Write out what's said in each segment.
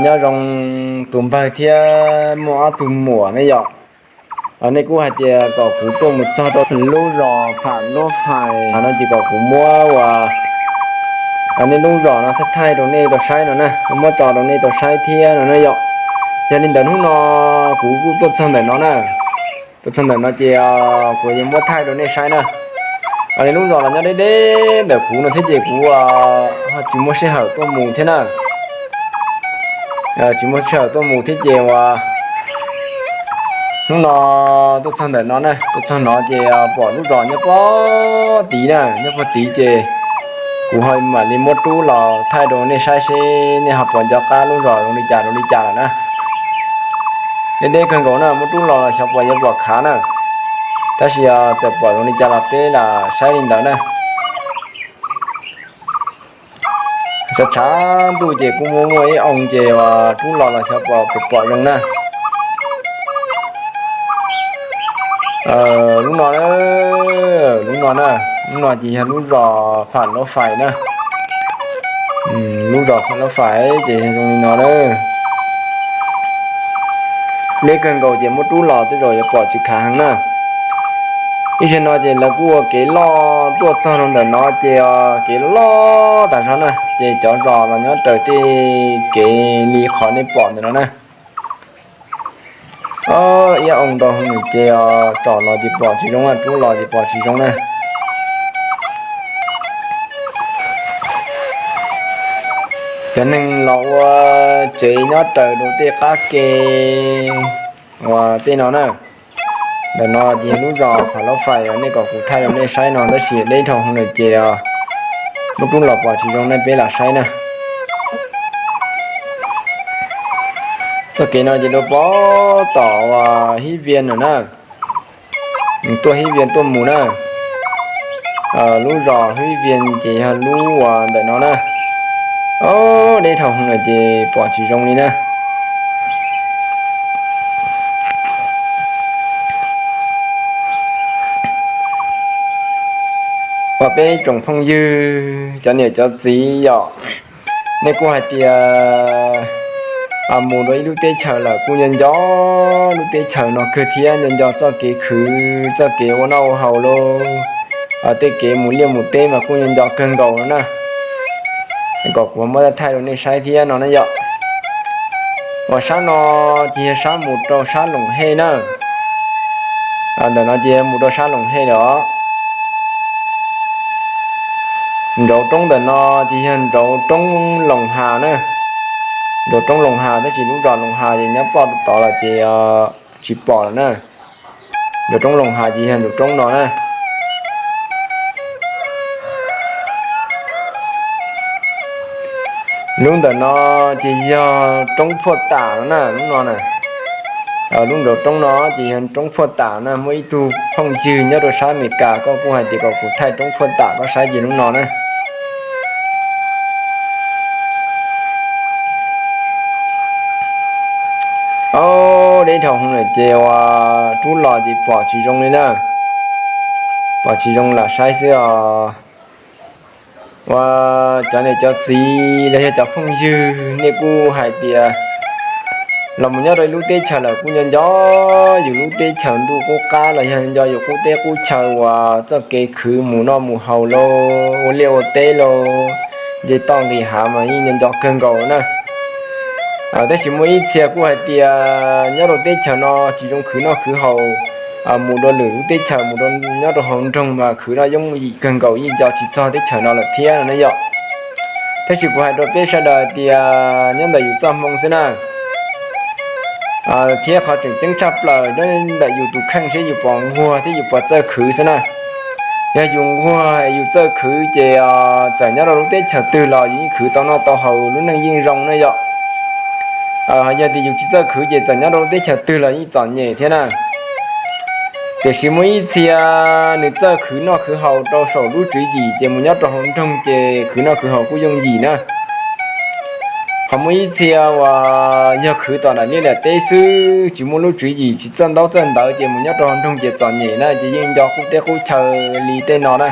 Nyob zoo tus npawg thiab muaj ob tug muam ne yom. Nej kuj hais tias kom kuv tuaj mus txog rau lub zos Pham Lub Fais no ces kom kuv muab ua nej lub zos no thaij thaij rau nej tau saib no na, muab tso rau nej tau saib thiab no na yom. Yog li ntawd hnub no kuv kuj tuaj txog ntawm no na, tuaj txog ntawm no ces kuv yuav muab thaij rau nej saib na. Lub zos los nyob deb deb ntawm kuv no thiab ces kuv ho tsis muaj sij hawm tuaj mus thiab na. Tsis muaj sij hawm tuaj mus thiab ces uas hnub no tuaj txog ntawm no na, tuaj txog no ces pom lub zos nyob puag tid na, nyob puag tid ces kuv ho mam li muab rub los thaij rau nej saib seb nej ho puas nco qab lub zos zoo li cas rau li cas lawm na. Deb deb kawg nkaus na, muab rub los los xyov puas yuav pom khav na, tab sis txawm pom zoo li cas los peb lam saib li ntawd na. Tshav tshav ntuj ces kuj muaj muaj ib oo ces rub los los xyov puas pom zoo na. Lub no, lub no na, lub no ces yog lub zos Pham Lub Fais na. Lub zos Pham Lub Fais ces yog zoo li no na. Deb kawg nkaus ces muab rub los tej zaum yuav pom tsis khav heev na. Ib zaug no ces lawv kuj ua kev loj tuaj txog rau ntawm no ces kev loj loj tas zog na, ces cov zos los nyob raws tej kev li qhov nej pom ntawm no na. Ib oo ntau heev ces tsom los ces pom tsis zoo, rub los ces pom tsis zoo na. Cov neeg los ua tsev nyob raws rau tej qab ke uas tej no na. Ntawm no ces yog lub zos Pham Lub Fais uas nej kom kuv thaij rau nej saib no tab sis deb dhau heev lawm ces muab rub los pom tsis zoo nej peb lam saib na. Txoj kev no ces rau pem tom uas Hib Vias no na, tuaj Hib Vias tuaj mus na. Lub zos Hib Vias ces yog lub uas ntawm no na. Deb dhau heev lawm ces pom tsis zoo li na. Ua peb tsoom phooj ywg cov niam cov txiv yom, nej kuj hais tias mus rau ib lub teb chaws lawm kuj nco nco lub teb chaws no kawg thiab nco nco txoj kev khwv txoj kev ua noj ua haus lauj, tej kev mus liaj mus teb mas kuj nco nco kawg nkaus no na. Kom kuv muab thaij rau nej saib thiab no na yom. Uas sab no ces yog sab mus rau sab Loos Hej na. Ntawm no ces yog mus rau sab Loos Hej lawm os. Nraud roob ntawm no ces yog nraud roob Loos Has na. Nraud roob Loos Has tab sis lub zos Loos Has ces nyob pem tod lawm ces tsis pom lawm na. Nraud roob Loos Has ces yog nraud roob no na. Lub ntawm no ces yog roob Phuaj Tam no na, lub no na. Lub nraud roob no ces yog roob Phuaj Tam na, muaj ib tug phooj ywg nyob rau sab Amelikas koj kuj hais tias kom kuv thaij roob Phuaj Tam koj saib ces lub no na. Deb dhau heev lawm ces uas rub los ces pom tsis zoo li na. Pom tsis zoo lam saib xwb os. Uas cov niam cov txiv los yog cov phooj ywg nej kuj hais tias los mus nyob rau ib lub teb chaws lawm kuj nco nco yus lub teb chaws ntuj qub qab los yog nco yus qub teb qub chaw uas txoj kev khwv mus noj mus haus lauj, ua liaj ua teb lauj, nce toj nqis hav mas yeej nco nco kawg nkaus na. Tab sis muaj ib txhia kuj hais tias nyob rau teb chaws no tsis zoo khwv noj khwv haus, mus dua lwm lub teb chaws mus nyob rau hauv nroog mas khwv noj yooj yim kawg nkaus yeej nco tsis txog teb chaws no lawm thiab no na yom. Tab sis kuv hais rau peb sawv daws tias nyob ntawm yus txoj hmoo xwb na. Thiab qhov tseem ceeb tshaj plaws ntawm yus tus kheej seb yus puas nquag thiab yus puas txawj khwv xwb na. Yog yus nquag yus txawj khwv ces txawm nyob rau lub teb chaws twg los yus yeej khwv tau noj tau haus lub neej yeej zoo na yom. Yog tias yus tsis txawj khwv ces txawm nyob rau lub teb chaws twg los yeej txom nyem thiab na. Tiam sis muaj ib txhia nws txawj khwv noj khwv haus rau saum lub tswv yim ces mus nyob rau hauv nroog ces khwv noj khwv haus kuj yooj yim na. Ho muaj ib txhia uas yog khwv tom daim liaj daim teb xwb tsis muaj lub tswv yim tsis txawj ntaub txawj ntawv ces mus nyob rau hauv nroog ces txom nyem na ces yeej nco qub teb qub chaw li tej no na.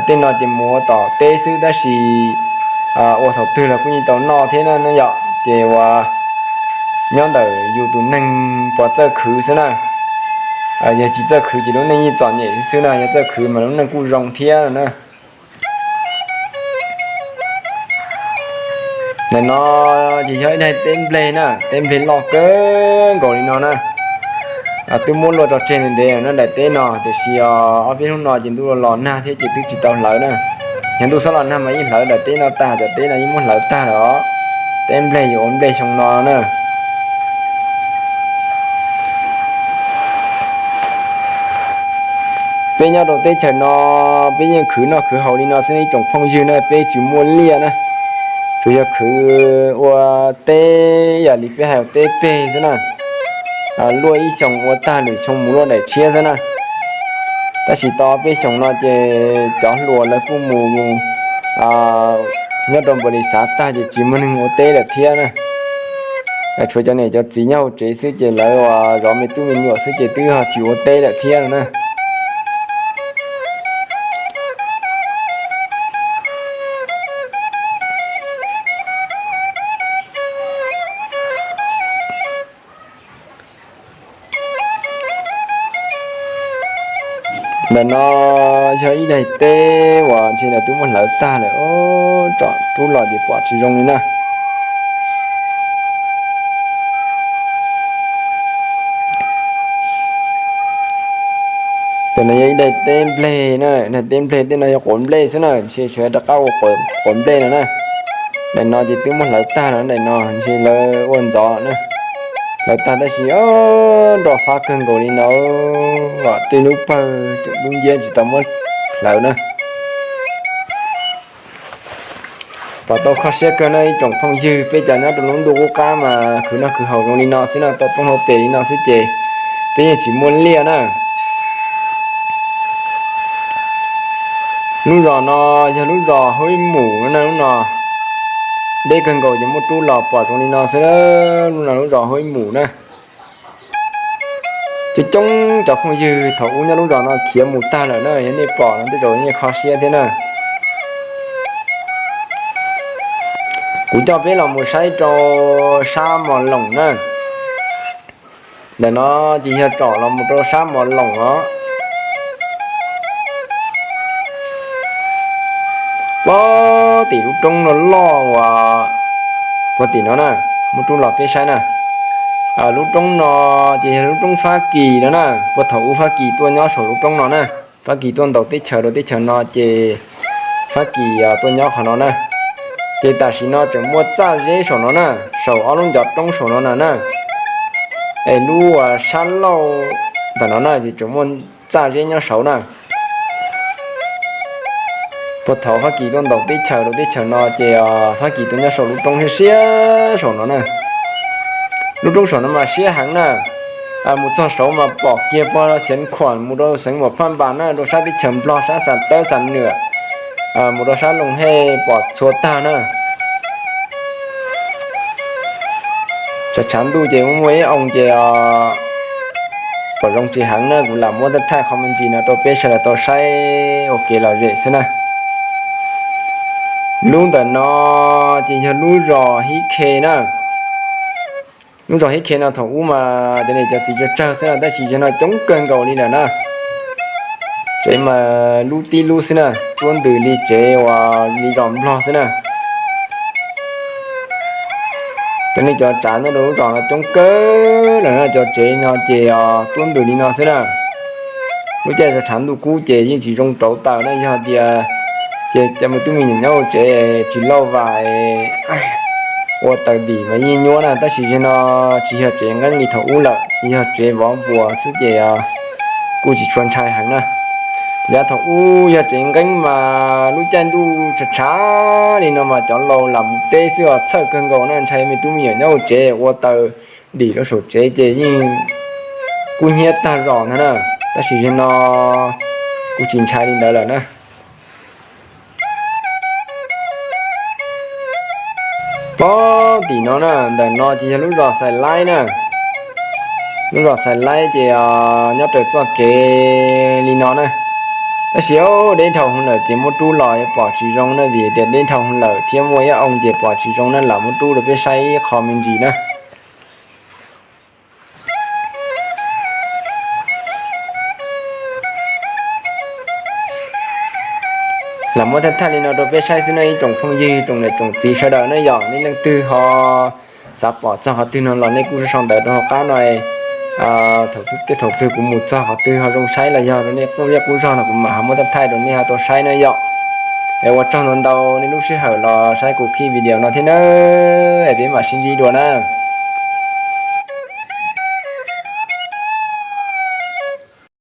Tej no ces mus ua tom teb xwb tab sis ua thaum twg los kuj yeej tau noj thiab na yom. ces uas nyob ntawm yus tus neeg puas txawj khwv xwb na. Yog tsis txawj khwv ces lub neej yeej txom nyem xwb na, yog txawj khwv mas lub neej kuj zoo thiab no na. Ntawm no ces yog ib daim teb nplej na, teb nplej loj kawg nkaus li no na. Twb muab luaj tso tseg ntev ntev no daim teb no, tiam sis ob peb hnub no ces ntuj los nag thiab ces twb tsis tau hlawv na. Yog ntuj txhob los nag mas yeej hlawv daim teb no tag, cov teb no yeej muab hlawv tag lawm os. Teb nplej yuav ua nplej xyoo no na. Peb nyob rau teb chaws no, peb yeej khwv noj khwv haus li no xwb ib tsoom phooj ywg na, peb tsis muaj liaj na. Tsuas yog khwv ua teb yam li peb hais teb peg xwb na. Luaj ib xyoos ua tag, lwm xyoo mus luaj daim tshiab xwb na. Tab sis tau peb xyoos no ces cov hluas lawv kuj mus nyob rau npaum li xav tag ces tsis muaj neeg ua teb lawm thiab na. Tshuav cov niam cov txiv nyob hauv tsev xwb ces lawv uas zov me tub me nyuam xwb ces twb ho tsis ua teb lawm thiab no na. Ntawm no yog ib daim teb uas ntshe lawv twb muab hlawv tag lawm, tsom rub los ces pom tsis zoo li na. Ntawm no yog ib daim teb nplej na, daim teb nplej tej no yog quav nplej xwb na, ntshe sawv daws rov qab ua quav nplej no na. Daim no ces twb muab hlawv tag lawm, daim no ntshe lawv ua ntxov na. Hlawv tag tab sis nroj fab kawg nkaus li no, tej lub pawg lub nciab tsis tau muab hlawv na. Pom tau kho siab kawg na ib tsoom phooj ywg, peb cov nyob rau lub ntuj qub qab mas khwv noj khwv haus zoo li no xwb no, tau poob hauv pes li no xwb ces peb yeej tsis muaj liaj na. Lub zos no yog lub zos Huab Ib Mus no na, lub no deb kawg nkaus ces muaj rub los pom zoo li no xwb. Lub no lub zos Huab Ib Mus na. Coob coob cov phooj ywg thaum ub nyob lub zos no khiav mus tag lawm na, yog nej pom no tej zaum nej kho siab thiab na. Kuv coj peb los mus saib rau sab Mos Loos na. Ntawm no ces yog tsom los mus rau sab Mos Loos os. Puag tim lub roob no loj uas puag tim no na, muab rub los peb saib na. Lub roob no ces yog lub roob Fab Kis no na, puag thaum ub Fab Kis tuaj nyob saum lub roob no na. Fab Kis tuaj ntaus teb chaws rau teb chaws no ces Fab Kis tuaj nyob qhov no na. Ces tam sim no tseem muaj txaj zeb saum no na, saum ob lub ncov roob saum no na na. Es lub sab laug ntawm no na ces tseem muaj txaj zeb nyob saud na. Puag thaum Fab Kis tuaj ntaus teb chaws rau teb chaws no ces Fab Kis tuaj nyob saum lub roob siab siab saum no na. Lub roob saum no mas siab heev na. Mus txog saud mas pom kiag puag Xeev Khuam mus rau xeev Muas Phaj Npas na, rau sab teb chaws Nplog sab Xam Tawb Xam Nwam, mus rau sab Loos Hej pom txhua tag na. Tshav tshav ntuj ces muaj muaj ib oo ces pom zoo tsis heev na, kuv lam muab thaij thaij qhov me ntsis no rau peb sawv daws tau saib ua kev lom zem xwb na. Lub ntawm no ces yog lub zos Hib Khe na. Lub zos Hib Khe no thaum ub mas cov niam cov txiv tsawg tsawg xwb na, tab sis yog no coob kawg nkaus li lawm na. Tsev mas lub tib lub xwb na, tuab ntws li tsev uas li zos Nplog xwb na. Cov neeg cov tsav nyob rau lub zos no coob kawg lawm na, cov tsev no ces tuab ntws li no xwb na. Lub caij tshav ntuj kub ces yeej tsis zoo rauv taws na, yog tias ces cov me tub me nyuam nyob hauv tsev tsis lauj vam ua taws dim mas yeej nyuaj na, tab sis yog no tsis yog tsev nqeeb li thaum ub lawm, yog tsev vov npuas xwb ces kuj tsis tshua ntshai heev na. Yav thaum ub yog tsev nqeeb mas lub caij ntuj tshav tshav li no mas cov laus lam mus teb xwb os, txhawj kawg nkaus na, ntshai me tub me nyuam nyob hauv tsev ua taws dim rau saum tsev ces yeej kub hnyiab tag zos ntag na. Tab sis yog no kuj tsis ntshai li ntawd lawm na. Puag tim no na, ntawm no ces yog lub zos Xais Laib na. Lub zos Xais Laib ces nyob raws txoj kev li no na. Tab sis deb dhau hwv lawm ces muab rub los yuav pom tsis zoo na, vim tias deb dhau hwv lawm thiab muaj ib oo ces pom tsis zoo na, lam muab rub rau peb saib ib qho me ntsis na. Lam muab thaij thaij li no rau peb saib xwb na ib tsoom phooj ywg, tsoom niam tsoom txiv sawv daws na yom. Nej leej twg ho xav pom txog qhov twg no los nej kuj sau ntawv rau hauv qab no. Thaum twg kuv mus txog qhov twg ho zoo saib los yog rau nej qub zej qub zog no kuv mam ho muab thaij thaij rau nej ho tau saib na yom. Es ua tsaug ntau ntau nej lub sij hawm los saib kuv clip video no thiab nawb, es peb mam sib ntsib dua na.